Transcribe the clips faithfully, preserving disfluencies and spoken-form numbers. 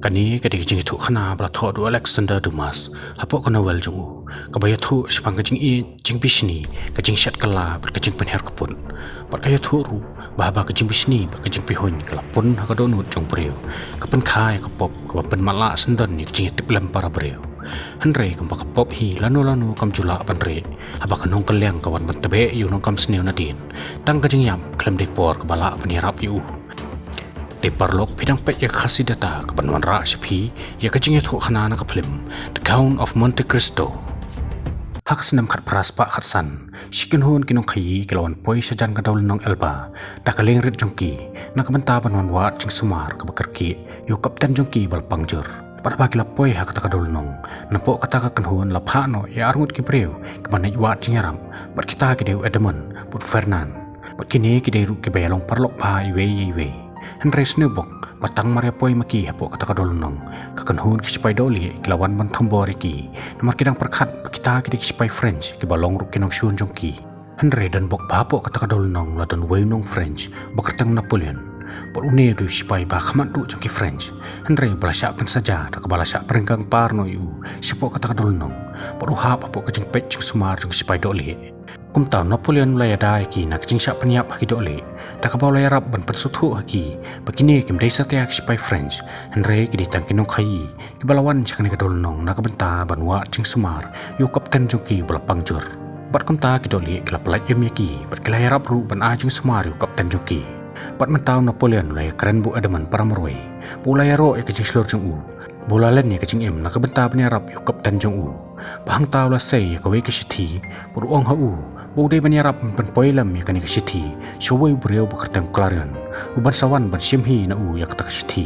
Kane ka dei ka jingïathuh khana ba la thoh da u Alexander Dumas hapoh ka novel jong u, kaba ïathuh shaphang ka jingïeit, jingbishni, ka jingshet kylla bad ka jingpynhiar kput. Bad ka ïathuh ruh ba haba ka jingbishni bad ka jingpihuiñ ka la pun ha ka dohnud jong u briew, ka pynkha ïa ka pop kaba pynmatlah syndon ïa ka jingïatiplem para briew. Hynrei kumba ka pop hi lano lano kam ju lah ban rieh haba ka nongkylliang ka wan ban tbeh ïa u nongkam sniew nadien. Tang ka jingïap khlem dei por kaba lah ban ïarap ïa u. Te paralok, phi dang peit ïa ka Khasi Data kaban wanrah sha phi ïa ka jingïathuh khana na ka phlim The Count of Monte Cristo. Ha ka snem khatphra spah khatsan, shi kynhun ki nongkhaïi ki la wan poi shajan ka dewlynnong Elba da ka liengrit jong ki, na ka bynta ban wan wad jingsumar kaba kyrkieh ïa u kapten jong ki ba la pang jur. Bad haba ki la poi ha kata ka dewlynnong, napoh kata ka kynhun la phah noh ïa arngut ki briew kiban leit wad jingïarap, bad kita ki dei u Edmund bad u Fernand. Bad kine ki dei ruh kiba ïalong paralok bha iwei ïa iwei. Hynrei sngewbok ba tang mar ïa poi ma ki hapoh kata ka dewlynnong, ka kynhun ki sipai dohlieh ki la wan ban thombor ïa ki, namar ki dang pyrkhat ba kita ki dei ki sipai French kiba long ruh ki nongshun jong ki. Hynrei donbok ba hapoh kata ka dewlynnong la don uwei u nong French ba kyrteng Napoleon. Bad une u dei u sipai ba khmat duh jong ki French, hynrei ba la shah pynsaja da kaba la shah pynrengkang par noh ïa u shapoh kata ka dewlynnong, bad u hap hapoh ka jingpeit jingsumar jong ki sipai dohlieh. Kumta u Napoleon u la ïada ïa ki na ka jingshah pynïap ha ki dohlieh, da kaba u la ïarap ban pynsngewthuh ha ki ba kine kim dei satia ki sipai French, hynrei ki dei tang ki nongkhaïi kiba la wan sha kane ka dewlynnong na ka bynta ban wad jingsumar ïa u kapten jong ki ba la pang jur. Bad kumta ki dohlieh ki la pyllait im ïa ki, bad ki la ïarap ruh ban ai jingsumar ïa u kapten jong ki. Bad mynta u Napoleon u la ïakren bad u Edmund para marwei, bad u la ïaroh ïa ka jingshlur jong u, bad u la len ïa ka jingim na ka bynta ban ïarap ïa u kapten jong u. Bad hangta u la sei ïa kawei ka shithi, bad u ong ha u ba u dei ban ïarap ban pynpoi lem ïa kane ka shithi sha uwei u briew ba kyrteng Clarion, u ban sa wan ban shim hi na u ïa kata ka shithi.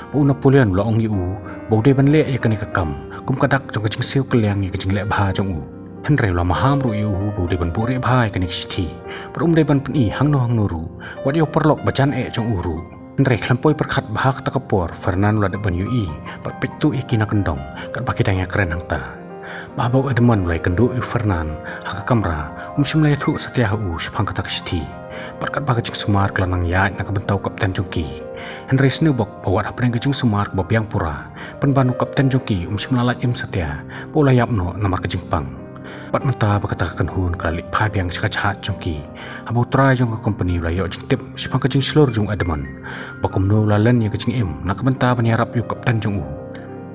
Bad u Napoleon u la ong ïa u ba u dei ban leh ïa kane ka kam kum ka dak jong ka jingsiew kylliang ïa ka jingleh bha jong u. Hynrei u la maham ruh ïa u ba u dei ban buhrieh bha ïa kane ka shithi, bad um dei ban pyni hangno hangno ruh, wat ïa u paralok ba jan eh jong u ruh. Hynrei khlem poi pyrkhat ba ha kata ka por u Fernand u la dep ban ïohi bad peit tuh ïa ki na kyndong katba ki dang ïakren hangta. Bad haba u Edmund u la ïakynduh ïa u Fernand ha ka kamra, um shym la ïathuh satia ha u shaphang kata ka shithi. Bad katba ka jingsumar ka la nang ïaid na ka bynta u kapten jong ki, hynrei sngewbok ba wat hapdeng ka jingsumar kaba biang pura, pynban u kapten jong ki um shym la lait im satia, bad u la ïap noh namar ka jingpang. Bad mynta ba kata ka kynhun ka la leit phai biang sha ka jahaj jong ki, haba u trai jong ka kompani u la ïoh jingtip shaphang ka jingshlur jong u Edmund, ba kumno u la len ïa ka jingim na ka bynta ban ïarap ïa u kapten jong u,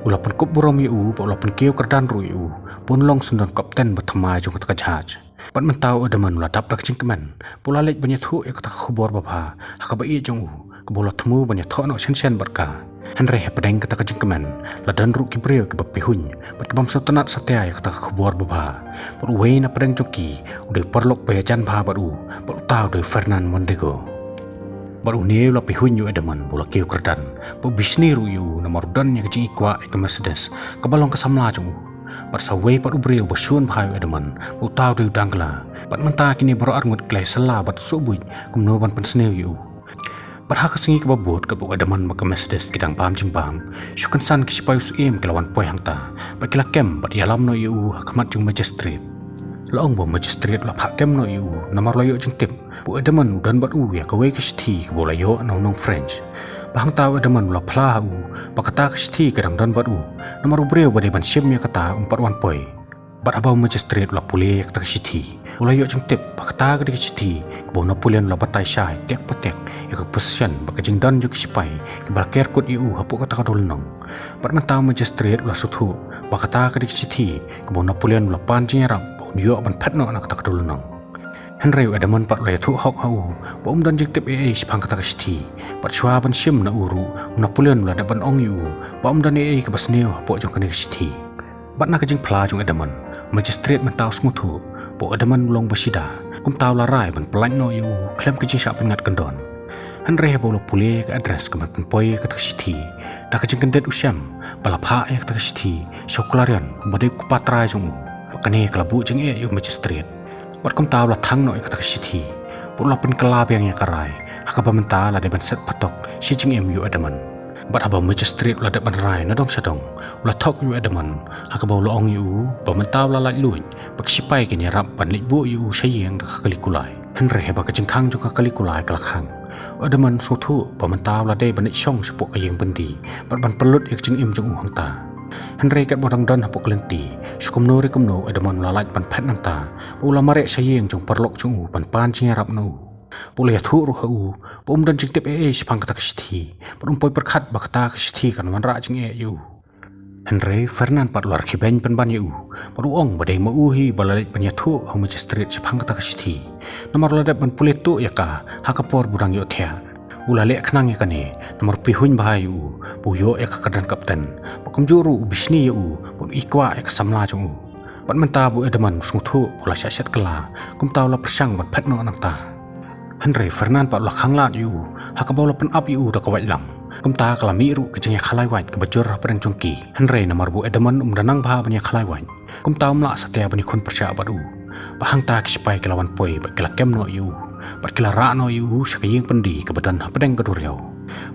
u la pynkup burom ïa u bad u la pynkiew kyrdan ruh ïa u ba un long syndon kapten ba thymmai jong kata ka jahaj. Bad mynta u Edmund u la dap da ka jingkmen, bad u la leit ban ïathuh ïa kata ka khubor babha ha kaba ïeit jong u, kaba u la thmu ban ïathoh noh shen shen bad ka. Hynrei hapdeng kata ka jingkmen, la don ruh ki briew kiba pihuiñ bad kibym sngewtynnat satia ïa kata ka khubor babha. Bad uwei na pdeng jong ki u dei u paralok ba ïajan bha bad u, bad uta u dei u Fernand Mondego. Bad une u la pihuiñ ïa u Edmund bad u la kiew kyrdan, bad u bishni ruh ïa u namar u don ïa ka jingikwah ïa ka Mercedes kaba long ka samla jong u. Bad sa uwei pat u briew ba shun bha ïa u Edmund, bad uta u dei u Danglars. Bad mynta kine baroh arngut ki la ïasylla bad suhbuit kumno ban pynsniew ïa u. Bad ha ka sngi kaba bud katba u Edmund bad ka Mercedes ki dang bam jingbam, shu kynsan ki sipai u syiem ki la wan poi hangta, bad ki la kem bad ïalam noh ïa u ha khmat jong u magistrate. La ong ba u magistrate u la phah kem noh ïa u namar u la ïoh jingtip ba u Edmund u don bad u ïa kawei ka shithi kaba u la ïoh na u nong French. Bad hangta u Edmund u la phla ha u ba kata ka shithi ka dang don bad u, namar u briew ba dei ban shim ïa kata um pat wan poi. Bad haba u magistrate u la pule ïa kata ka shithi, u la ïoh jingtip ba kata ka dei ka shithi kaba u Napoleon u la batai shai tiak pa tiak ïa ka position bad ka jingdon jong ki sipai kiba la ker kut ïa u hapoh kata ka dewlynnong. Bad mynta u magistrate u la sngewthuh ba kata ka dei ka shithi kaba u Napoleon u la pan jingïarap ba un ïoh ban phet noh na kata ka dewlynnong. Hynrei u Edmund pat u la ïathuh hok ha u ba um don jingtip ei ei shaphang kata ka shithi. Bad shuwa ban shim na u ruh, u Napoleon u la dep ban ong ïa u ba um don ei ei kaba sniew hapoh jong kane ka shithi. Bad na ka jingphla jong u Edmund, u magistrate mynta u sngewthuh ba u Edmund u long ba shida, kumta u la rai ban pyllait noh ïa u khlem ka jingshah pynngat kyndon. Hynrei haba u la pule ïa ka address kaban pynpoi ïa kata ka shithi, da ka jingkyndit u shem ba la phah ïa kata ka shithi sha u Clarion uba dei u kpa trai jong u. Bad kane ka la buh jingeh ïa u magistrate. Bad kumta u la thang noh ïa kata ka shithi, bad u la pynkylla biang ïa ka rai ha kaba mynta la dei ban set patok shi jingim ïa u Edmund. Bad haba u magistrate u la dep ban rai na dong sha dong, u la thok ïa u Edmund ha kaba u la ong ïa u ba mynta u la laitluid, ba ki sipai kin ïarap ban leit buh ïa u sha ïing da ka kali kulai. Hynrei haba ka jingkhang jong ka Caligula ka la khang, u Edmund u sngewthuh ba mynta u la dei ban leit shong shapoh ka ïing byndi bad ban pynlut ïa ka jingim jong u hangta. Hynrei katba u dang don hapoh ka lynti, shu kumno re kumno u Edmund u la lait ban phet nangta, bad u la mareh sha ïing jong u paralok jong u ban pan jingïarap na u. Bad u la ïathuh ruh ha u ba um don jingtip ei ei shaphang kata ka shithi bad um poi pyrkhat ba kata ka shithi kan wanrah jingeh ïa u. Hynrei Ferdinand pat u la rkhie beiñ pynban ïa u bad u ong ba dei ma u hi ba la leit ban ïathuh ha u magistrate shaphang kata ka shithi. Namar u la dep ban pule tuh ïa ka ha ka por ba u dang ïohthiah. U la leh khnang ïa kane namar u pihuiñ bha ïa u ba u ïoh ïa ka kyrdan kapten, bad kumjuh ruh u bishni ïa u bad u ikwah ïa ka samla jong u. Bad mynta ba u Edmund u sngewthuh ba u la shah shet kylla, kumta u la pyrshang ban phet noh nangta. Hynrei Ferdinand pat u la khanglad ïa u ha kaba u la pynap ïa u da ka waitlam. Kumta ka la mih ruh ka jingïakhalai wait kaba jur hapdeng jong ki. Hynrei namar ba u Edmund um da nang bha ban ïakhalai wait, kumta um lah satia ban ïakhun pyrshah bad u. Bad hangta ki sipai ki la wan poi bad ki la kem noh ïa u bad ki la rah noh ïa u sha ka ïing byndi kaba don hapdeng ka duriaw.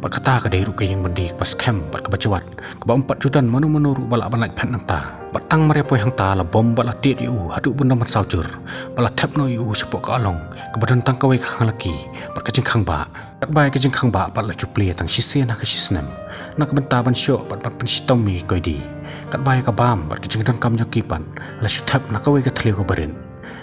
Bad kata ka dei ruh ka ïing byndi kaba skhem bad kaba jwat, kaba um pat ju don mano mano ruh ba lah ban lait phet nangta. Bad tang mar ïa poi hangta la bom bad la tied ïa u haduh ban dang ban saw jur, bad la thep noh ïa u shapoh ka along kaba don tang kawei ka khanglaki bad ka jingkhangbah. Katba ïa ka jingkhangbah pat la ju plie tang shisien ha ka shisnem na ka bynta ban shoh bad ban pynshitom ïa ki koidi. Katba ïa ka bam bad ka jingdonkam jong ki pat la shu thep na kawei ka thliew kaba rit.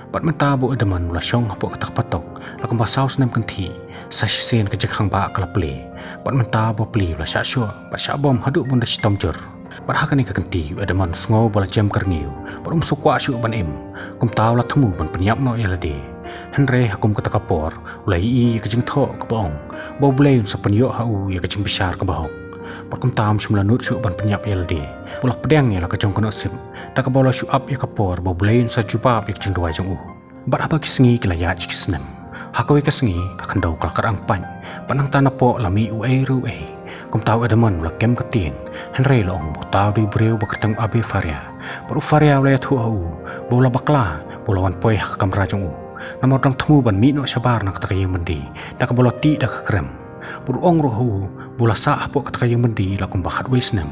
Bad mynta ba u Edmund u la shong hapoh kata ka patok la kumba saw snem kynthih, sa shisien ka jingkhangbah ka la plie. Bad mynta ba plie u la shah shoh bad shah bom haduh ban da shitom jur. Bad ha kane ka kynti u Edmund u sngew ba la jem kyrngiew bad um sngewkwah shuh ban im. Kumta u la thmu ban pynïap noh ïa lade. Hynrei ha kum kata ka por u la ïohi ïa ka jingthoh kaba ong ba U Blei un sa pynïoh ha u ïa ka jingbishar kaba hok. Bad kumta um shym la nud shuh ban pynïap ïa lade. U la pdiang ïa la ka jong ka nohsip da kaba u la shu ap ïa ka por ba U Blei un sa jubab ïa ka jingduwai jong u. Bad haba ki sngi ki la ïaid sha ki snem, ha kawei ka sngi ka khyndew ka la kyrang pait. Bad nangta napoh la mih uei re uei. Kumta u Edmund u la kem ka tieng, hynrei la ong ba uta u dei u briew ba kyrteng u Abbe Faria. Bad u Faria u la ïathuh ha u ba u la bakla ba u la wan poi ha ka kamra jong u, namar u dang thmu ban mih noh shabar na kata ka ïing byndi da kaba u la tih da ka krem. Bad u ong ruh ha u ba u la sah hapoh kata ka ïing byndi la kumba khatwei snem,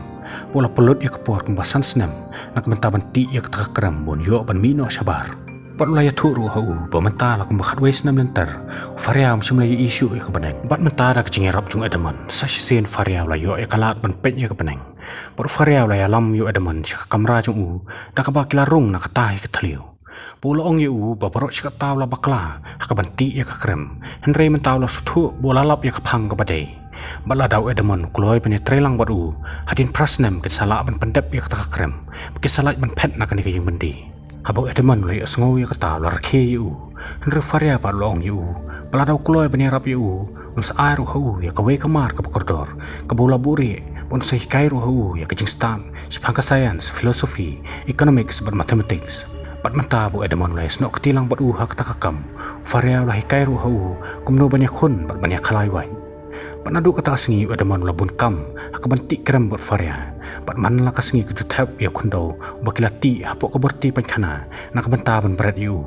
ba u la pynlut ïa ka por kumba san snem na ka bynta ban tih ïa kata ka krem ba un ïoh ban mih noh shabar. Bad u la ïathuh ruh ha u ba mynta la kumba khatwei snem lynter u Faria um shym la ïohi shuh ïa ka bneng. Bad mynta da ka jingïarap jong u Edmund, sa shisien u Faria u la ïoh ïa ka lad ban peit ïa ka bneng. Bad u Faria u la ïalam ïa u Edmund sha ka kamra jong u da kaba ki la rung na kata hi ka thliew. Bad u la ong ïa u ba baroh shi katta u la bakla ha kaban tih ïa ka krem, hynrei mynta u la sngewthuh ba u la lap ïa ka phang kaba dei. Bad lada u Edmund u kloi ban ïatreilang bad u, hadien phra snem kin sa lah ban pyndep ïa kata ka krem, ba kin sa lah ban phet na kane ka ïing byndi. Haba u Edmund u la ïohsngew ïa kata u la rkhie ïa u. Hynrei u Faria pat u la ong ïa u ba lada u kloi ban ïarap ïa u, un sa ai ruh ha u ïa kawei ka mar kaba kordor kaba u la buhrieh, bad un sa hikai ruh ha u ïa ka jingstad shaphang ka science, philosophy, economics bad mathematics. Bad mynta ba u Edmund u la ïasnoh kti lang bad u ha kata ka kam, u Faria u la hikai ruh ha u kumno ban ïakhun bad ban ïakhalai wait. Bad naduh kata ka sngi u Edmund u la bun kam ha kaban tih krem bad u Faria. Bad man la ka sngi ka ju thep ïa u khyndew uba ki la tih hapoh ka bor ti painkhana na ka bynta ban bret ïa u.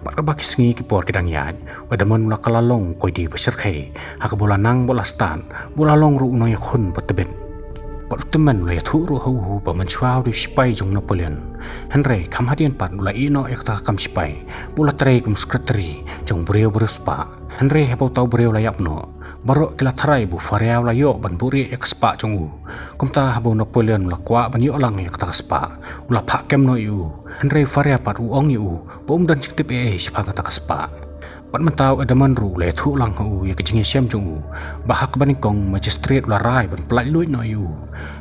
Bad katba ki sngi ki por ki dang ïaid, u Edmund u la kylla long u koidi ba shyrkhei ha kaba u la nang bad u la stad, bad u la long ruh u nongïakhun ba tbit. Bad u tymmen u la ïathuh ruh ha u ba mynshuwa u dei u shipai jong u Napoleon. Hynrei kham hadien pat u la ïeh noh ïa kata ka kam shipai bad u la trei kum u sekretari jong u briew ba riewspah. Hynrei haba uta u briew u la ïap noh, baroh ki la tharai ba u Faria u la ïoh ban buhrieh ïa ka spah jong u. Kumta haba u Napoleon u la kwah ban ïoh lang ïa kata ka spah, u la phah kem noh ïa u. Hynrei u Faria pat u ong ïa u ba um don jingtip ei ei shaphang kata ka spah. Bad mynta u Edmund ruh u la ïathuh lang ha u ïa ka jingïashem jong u ba ha kaba nyngkong u magistrate u la rai ban pyllait luid noh ïa u.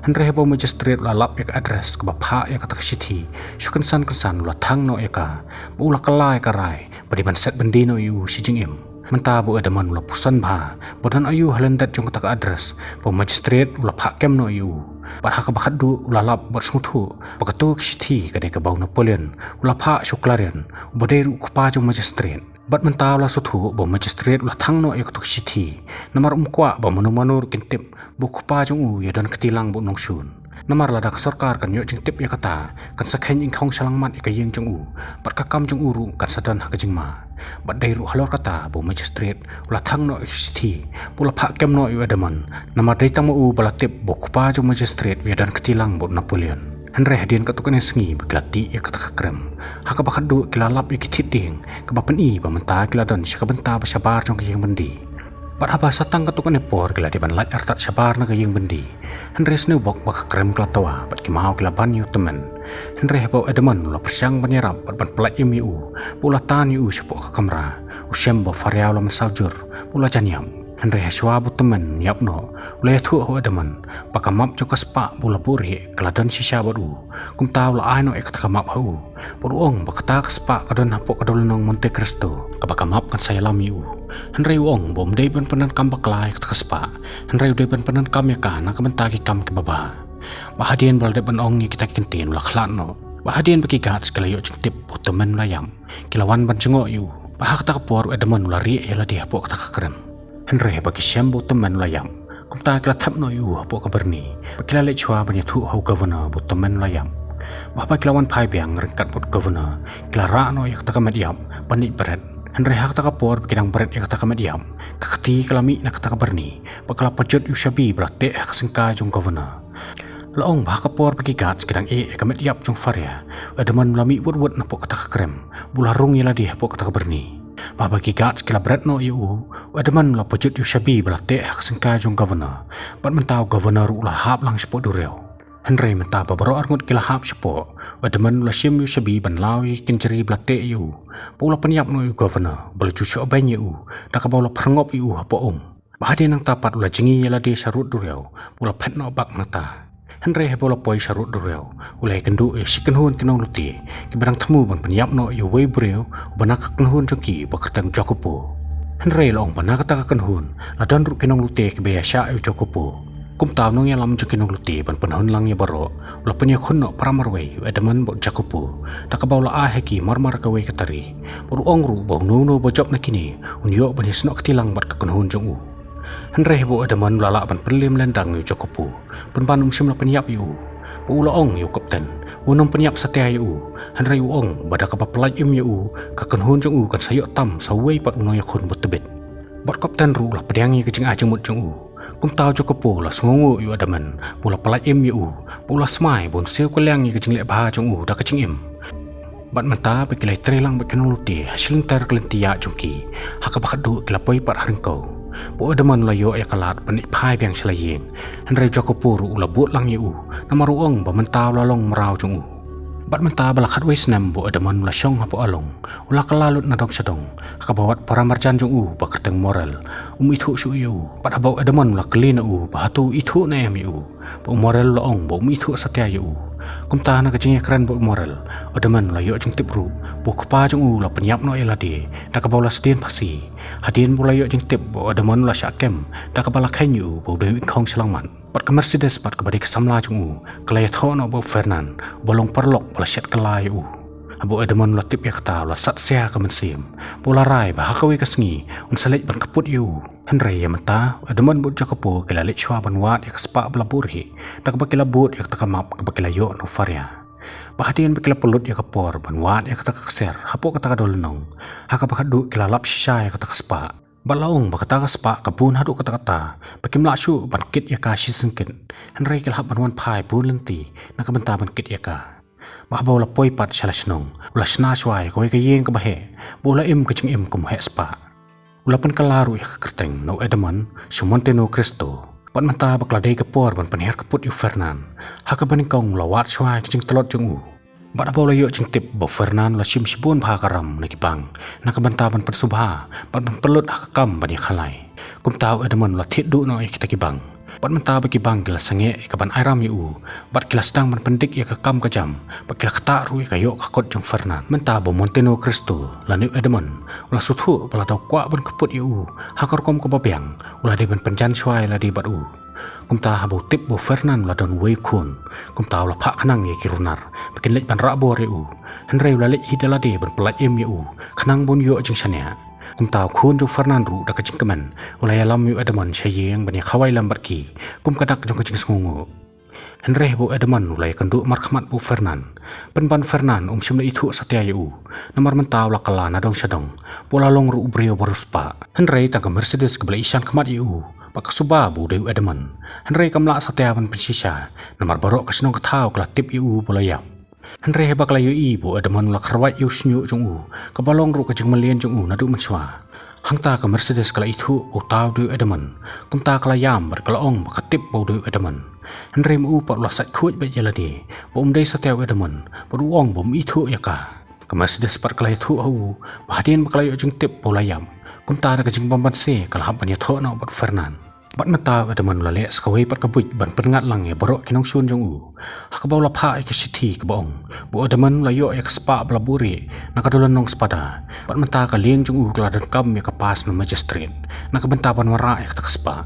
Hynrei haba u magistrate u la lap ïa ka address kaba phah ïa kata ka shithi sha u kynsan kynsan, u la thang noh ïa ka bad u la kylla ïa ka rai ba dei ban set byndi noh ïa u shi jingim. Mynta ba u Edmund u la pyrshang bha ba don aïu ha lyndet jong kata ka address, ba u magistrate u la phah kem noh ïa u. Bad ha kaba khatduh u la lap bad sngewthuh ba kato ka shithi ka dei kaba u Napoleon u la phah sha u Clarence, uba dei ruh u kpa jong u magistrate. Bad mynta u la sngewthuh ba u magistrate u la thang noh ïa kato ka shithi, namar um kwah ba mano mano ruh kin tip ba u kpa jong u u ïadon kti lang bad u nongshun. Namar lada ka sorkar kan ïoh jingtip ïa kata, kan sa kheiñ ingkhong sha longmat ïa ka ïing jong u, bad ka kam jong u ruh kan sa don ha ka jingma. Bad dei ruh halor kata ba u magistrate u la thang noh ïa ka shithi bad u la phah kem noh ïa u Edmund, namar dei tang ma u ba la tip ba u kpa jong u magistrate u ïadon kti lang bad u Napoleon. Hynrei hadien katto katne sngi ba ki la tih ïa kata ka krem, ha kaba khatduh ki la lap ïa ki thied dieng, kaba pyni ba mynta ki la don sha ka bynta ba shabar jong ka ïing byndi. Bad haba sa tang katto katne por ki la dei ban lait artat shabar na ka ïing byndi. Hynrei sngewbok ba ka krem ka la twa bad ki maw ki la ban ïa u tymmen. Hynrei haba u Edmund u la pyrshang ban ïarap bad ban pyllait im ïa u, ba u la tan ïa u shapoh ka kamra, u shem ba u Faria u la mynsaw jur, ba u la jan ïap. Hynrei hashwa ba u tymmen un ïap noh, u la ïathuh ha u Edmund ba ka map jong ka spah ba u la buhrieh ka la don shisha bad u. Kumta u la ai noh ïa kata ka map ha u, bad u ong ba kata ka spah ka don hapoh ka dewlynnong Monte Cristo, kaba ka map kan sa ïalam ïa u. Hynrei u ong ba um dei ban pyndonkam bakla ïa kata ka spah, hynrei u dei ban pyndonkam ïa ka na ka bynta ki kam kiba bha. Bad hadien ba la dep ban ong ïa kita ki kyntien u la khlad noh. Bad hadien ba ki guards ki la ïoh jingtip ba u tymmen u la ïap, ki la wan ban jngoh ïa u. Bad ha kata ka por u Edmund u la rieh ïa lade hapoh kata ka krem. Hynrei haba ki shem ba u tymmen u la ïap, kumta ki la thep noh ïa u hapoh ka byrni. Bad ki la leit shuwa ban ïathuh ha u governor ba u tymmen u la ïap. Bad haba ki la wan phai biang ryngkat bad u governor, ki la rah noh ïa kata ka met ïap ban leit bret. Hynrei ha kata ka por ba ki dang bret ïa kata ka met ïap, ka kti ka la mih na kata ka byrni, bad ka la pajut ïa u shabi ba la teh ha ka syngkai jong u governor. La ong ba ha ka por ba ki guards ki dang ïeh ïa ka met ïap jong u Faria, u Edmund u la mih wut wut napoh kata ka krem, ba u la rung ïa lade hapoh kata ka byrni. Bad haba ki guards ki la bret noh ïa u, u Edmund u la pajut ïa u shabi ba la teh ha ka syngkai jong u governor. Bad mynta u governor ruh u la hap lang shapoh duriaw. Hynrei mynta ba baroh arngut ki la hap shapoh, u Edmund u la shim ïa u shabi ban law ïa ki kynjri ba la teh ïa u. Bad u la pynïap noh ïa u governor, ba la ju shoh beiñ ïa u, da kaba u la pyrngop ïa u hapoh um. Bad hadien nangta pat u la jngi ïa lade sha rud duriaw, u la phet noh bak nangta. Hynrei haba u la poi sha rud duriaw, u la ïakynduh ïa shi kynhun ki nonglute, kiba dang thmu ban pynïap noh ïa uwei u briew, uba na ka kynhun jong ki ba kyrteng u Jacopo. Hynrei la ong ba na kata ka kynhun, la don ruh ki nonglute kiba ïasyah ïa u Jacopo. Kumta u nongïalam jong ki nonglute ban pynhun lang ïa baroh, u la pynïakhun noh para marwei ïa u Edmund bad u Jacopo, da kaba u la ai ha ki marmar kawei ka tari. Bad u ong ruh ba uno uno ba jop na kine, un ïoh ban ïasnoh kti lang bad ka kynhun jong u. Hynrei haba u Edmund u la lah ban pynlem lyndang ïa u Jacopo, pynban um shym la pynïap ïa u. Bad u la ong ïa u kapten ba un ym pynïap satia ïa u. Hynrei u ong ba da kaba pyllait im ïa u, ka kynhun jong u kan sa ïoh tam sa uwei pat u nongïakhun ba tbit. Bad u kapten ruh u la pdiang ïa ka jingai jingmut jong u. Kumta u Jacopo u la sngewnguh ïa u Edmund ba u la pyllait im ïa u, bad u la smai ba un siew kylliang ïa ka jingleh bha jong u da ka jingim. Bad mynta ba ki la ïatrei lang bad ki nonglute ha shilynter ka lynti ïaid jong ki, ha kaba khatduh ki la poi pat ha ryngkew. Bad u Edmund u la ïoh ïa ka lad ban leit phai biang sha la ïing. Hynrei u Jacopo ruh u la bud lang ïa u, namar u ong ba mynta u la long mraw jong u. Bad mynta ba la khatwei snem ba u Edmund u la shong hapoh Along, u la kylla lut na dong sha dong, ha kaba wat para marjan jong u ba kyrteng u Morel um ithuh shuh ïa u. Bad haba u Edmund u la kylli na u ba hato u ithuh ne em ïa u, bad u Morel u la ong ba um ithuh satia ïa u. Kumta na ka jingïakren bad u Morel, u Edmund u la ïoh jingtip ruh ba u kpa jong u u la pynïap noh ïa lade, da kaba u la sdien phasi. Hadien ba u la ïoh jingtip ba u Edmund u la shah kem, da kaba la kheiñ ïa u ba u dei u ingkhong shyllangmat. Bad ka Mercedes pat kaba dei ka samla jong u, ka la ïathoh noh bad u Fernand, uba long paralok ba la shet kylla ïa u. Haba u Edmund u la tip ïa kata u la sat sia ka mynsiem, bad u la rai ba ha kawei ka sngi un sa leit ban kput ïa u. Hynrei ïa mynta u Edmund bad u Jacopo ki la leit shuwa ban wad ïa ka spah ba la buhrieh, da kaba ki la bud ïa kata ka map kaba ki la ïoh na u Faria. Bad hadien ba ki la pynlut ïa ka por ban wad ïa kata ka ksiar hapoh kata ka dewlynnong, ha kaba khatduh ki la lap shisha ïa kata ka spah. Bad la ong ba kata ka spah ka bun haduh katta katta, ba kim lah shuh ban kit ïa ka shisynkit. Hynrei ki la hap ban wan phai bun lynti na ka bynta ban kit ïa ka. Bad haba u la poi pat sha la shnong, u la shna shuwa ïa kawei ka ïing kaba heh, bad u la im ka jingim kum u heh spah. U la pynkylla ruh ïa ka kyrteng na u Edmund sha u Monteno Cristo. Bad mynta ba ka la dei ka por ban pynhiar kput ïa u Fernand, ha kaba nyngkong u la wad shuwa ïa ka jingtlot jong u. Bad haba u la ïoh jingtip ba u Fernand u la shim shibun bha ka ram na ki bank, na ka bynta ban pynsngewbha bad ban pynlut ha ka kam ban ïakhalai, kumta u Edmund u la thied duh noh ïa kita ki bank. Bad mynta ba ki bank ki la sangeh ïa ka ban ai ram ïa u, bad ki la sdang ban pyndik ïa ka kam ka jam, bad ki la ktah ruh ïa ka ïoh ka kot jong u Fernand. Mynta ba u Monteno Cristo lane u Edmund u la sngewthuh ba lada u kwah ban kput ïa u ha ka rukom kaba biang, u la dei ban pynjan shuwa ïa lade bad u. Kumta haba u tip ba u Fernand u la don uwei u khun, kumta u la phah khnang ïa ki runar ba kin leit ban rah bor ïa u. Hynrei u la leit hi da lade ban pyllait im ïa u, khnang ba un ïoh jingshaniah. Kumta u khun jong u Fernand ruh da ka jingkmen u la ïalam ïa u Edmund sha ïing ban ïakhawai lem bad ki, kum ka dak jong ka jingsngewnguh. Hynrei haba u Edmund u la ïakynduh markhmat bad u Fernand, pynban u Fernand um shym la ithuh satia ïa u, namar mynta u la kylla na dong sha dong, bad u la long ruh u briew ba riewspah. Hynrei tang ka Mercedes kaba la ishan khmat ïa u, Bad ka suba ba u dei u Edmund, hynrei kam lah satia ban pynshisha, namar baroh ka shnong ka thaw ka la tip ïa u ba u la ïap. Hynrei haba ka la ïohi ba u Edmund u la kharwait ïa u shñiuh jong u, kaba long ruh ka jingmlien jong u naduh mynshuwa. Hangta ka Mercedes ka la ithuh ba uta u dei u Edmund, kumta ka la ïam bad ka la ong ba ka tip ba u dei u Edmund. Hynrei ma u pat u la sait khuid beit ïa lade ba um dei satia u Edmund, bad u ong ba um ithuh ïa ka. Ka Mercedes pat ka la ïathuh ha u ba hadien ba ka la ïoh jingtip ba u la ïap, kumta da ka jingbym banse ka la hap ban ïathoh noh bad u Fernand. Bad mynta u Edmund u la leh sa kawei pat ka buit ban pynngat lang ïa baroh ki nongshun jong u, ha kaba u la phah ïa ka shithi kaba ong ba u Edmund u la ïoh ïa ka spah ba la buhrieh na ka dula nongspada. Bad mynta ka lieng jong u ka la donkam ïa ka pass na magistrate na ka bynta ban wanrah ïa kata ka spah.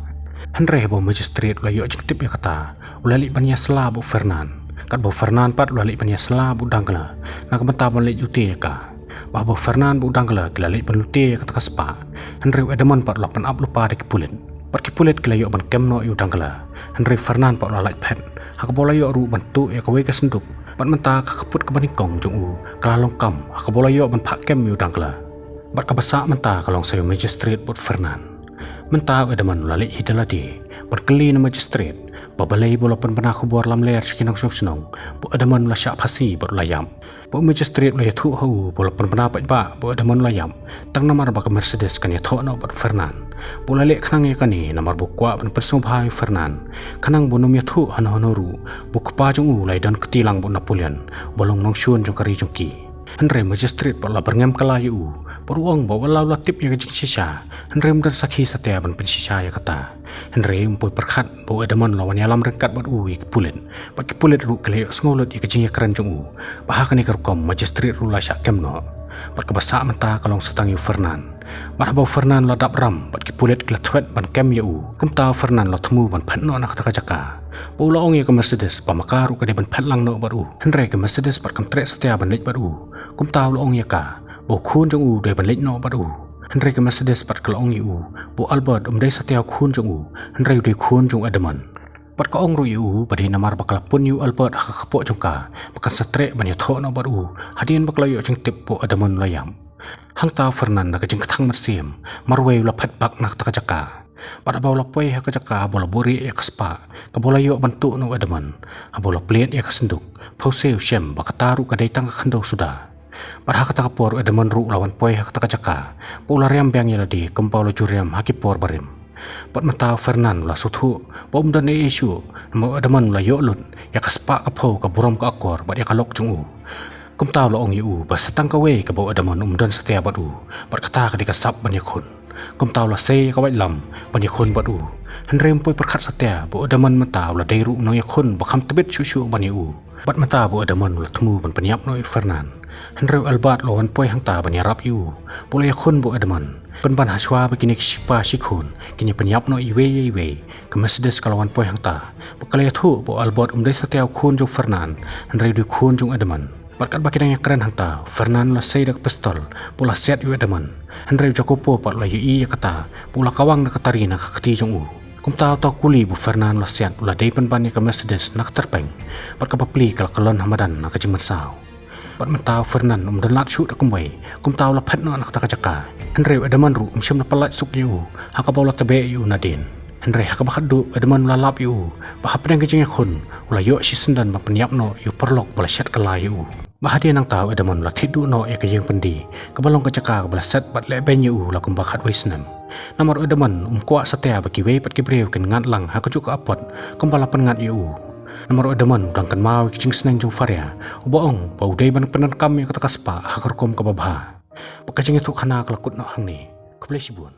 Hynrei haba u magistrate u la ïoh jingtip ïa kata, u la leit ban ïasylla bad u Fernand. Katba u Fernand pat u la leit ban ïasylla bad u Danglars na ka bynta ban leit lute ïa ka. Bad haba u Fernand bad u Danglars ki la leit ban lute ïa kata ka spah, hynrei u Edmund pat u la pynap lypa da ki pulit. Bad ki pulit ki la ïoh ban kem noh ïa u Danglars, hynrei u Fernand pat u la lait phet, ha kaba u la ïoh ruh ban tuh ïa kawei ka synduk. Bad mynta ka kput kaba nyngkong jong u ka la long kam, ha kaba u la ïoh ban phah kem ïa u Danglars. Bad kaba sah mynta ka long sa ïa u magistrate bad u Fernand. Mynta u Edmund u la leit hi da lade ban kylli na magistrate ba balei ba u la pynbna khubor lamler sha ki nongshong shnong ba u Edmund u la shah phasi bad u la ïap. Bad u magistrate u la ïathuh ha u ba u la pynbna paidbah ba u Edmund u la ïap tang namar ba ka Mercedes kan ïathoh noh bad u Fernand. Bad u la leh khnang ïa kane namar ba u kwah ban pynsngewbha ïa u Fernand, khnang ba un ym ïathuh hano hano ruh ba u kpa jong u u la ïadon kti lang bad u Napoleon, ba long nongshun jong ka ri jong ki. Hynrei u magistrate pat u la byrngem kylla ïa u, bad u ong ba wat la u la tip ïa ka jingshisha, hynrei um don sakhi satia ban pynshisha ïa kata. Hynrei um poi pyrkhat ba u Edmund u la wan ïalam ryngkat bad u ïa ki pulit, bad ki pulit ruh ki la ïohsngew lut ïa ka jingïakren jong u. Bad ha kane ka rukom u magistrate ruh u la shah kem noh. Bad kaba sah mynta ka long sa tang ïa u Fernand. Bad haba u Fernand u la dap ram bad ki pulit ki la thwet ban kem ïa u, kumta u Fernand u la thmu ban phet noh na kata ka jaka. Bad u la ong ïa ka Mercedes ba ma ka ruh ka dei ban phet lang noh bad u. Hynrei ka Mercedes pat kam treh satia ban leit bad u. Kumta u la ong ïa ka ba u khun jong u u dei ban leit noh bad u. Hynrei ka Mercedes pat ka la ong ïa u ba u Albert um dei satia u khun jong u, hynrei u dei u khun jong u Edmund. Bad ka ong ruh ïa u ba dei namar ba ka la pun ïa u Albert ha ka kpoh jong ka ba kan sa treh ban ïathoh noh bad u hadien ba ka la ïoh jingtip ba u Edmund u la ïap. Hangta u Fernand da ka jingkthang mynsiem marwei u la phet bak na kata ka jaka. Bad haba u la poi ha ka jaka ba u la buhrieh ïa ka spah kaba u la ïoh ban tuh na u Edmund, haba u la plied ïa ka synduk, phewse u shem ba kata ruh ka dei tang ka khyndew suda. Bad ha kata ka por u Edmund ruh u la wan poi ha kata ka jaka bad u la riam biang ïa lade kumba u la ju riam ha ki por barim. Bad mynta u Fernand u la sngewthuh ba um don ei ei shuh, namar u Edmund u la ïoh lut ïa ka spah ka phew ka burom ka akor bad ïa ka lok jong u. Kumta u la ong ïa u ba sa tang kawei kaba u Edmund um don satia bad u, bad kata ka dei ka sap ban ïakhun. Kumta u la sei ïa ka waitlam ban ïakhun bad u. Hynrei um poi pyrkhat satia ba u Edmund mynta u la dei ruh u nongïakhun ba kham tbit shuh shuh ban ïa u. Bad mynta ba u Edmund u la thmu ban pynïap noh ïa u Fernand, hynrei u Albert u la wan poi hangta ban ïarap ïa u bad u la ïakhun bad u Edmund. Pynban ha shuwa ba kine ki shipa shikhun kin ïa pynïap noh iwei ïa iwei, ka Mercedes ka la wan poi hangta bad ka la ïathuh ba u Albert um dei satia u khun jong u Fernand, hynrei u dei u khun jong u Edmund. Bad katba ki dang ïakren hangta, u Fernand u la sei da ka pistol bad u la siat ïa u Edmund. Hynrei u Jacopo pat u la ïohi ïa kata bad u la kawang da ka tari na ka kti jong u. Kumta uta u kuli ba u Fernand u la siat u la dei pynban ïa ka Mercedes na ka tyrpeng, bad ka bapli ka la kyllon ha madan na ka jingmynsaw. Bad mynta u Fernand um don lad shuh da kumwei, kumta u la phet noh na kata ka jaka. Hynrei u Edmund ruh um shym la pyllait suk ïa u ha kaba u la tbeh ïa u nadien. Hynrei ha kaba khatduh u Edmund u la lap ïa u ba hapdeng ka jingïakhun u la ïoh shisyndon ban pynïap noh ïa u paralok ba la shet kylla ïa u. Bad hadien nangta u Edmund u la thied duh noh ïa ka ïing pyndi kaba long ka jaka kaba la set bad lehbeiñ ïa u la kumba khatwei snem. Namar u Edmund um kwah satia ba kiwei pat ki briew kin ngat lang ha kajuh ka apot kumba la pynngat ïa u. Namar u Edmund u dang kynmaw ïa ka jingsneng jong u Faria uba ong ba u dei ban pyndonkam ïa kata ka spah ha ka rukom kaba bha. Bad ka jingïathuhkhana ka la kut noh hangne. Khublei shibun.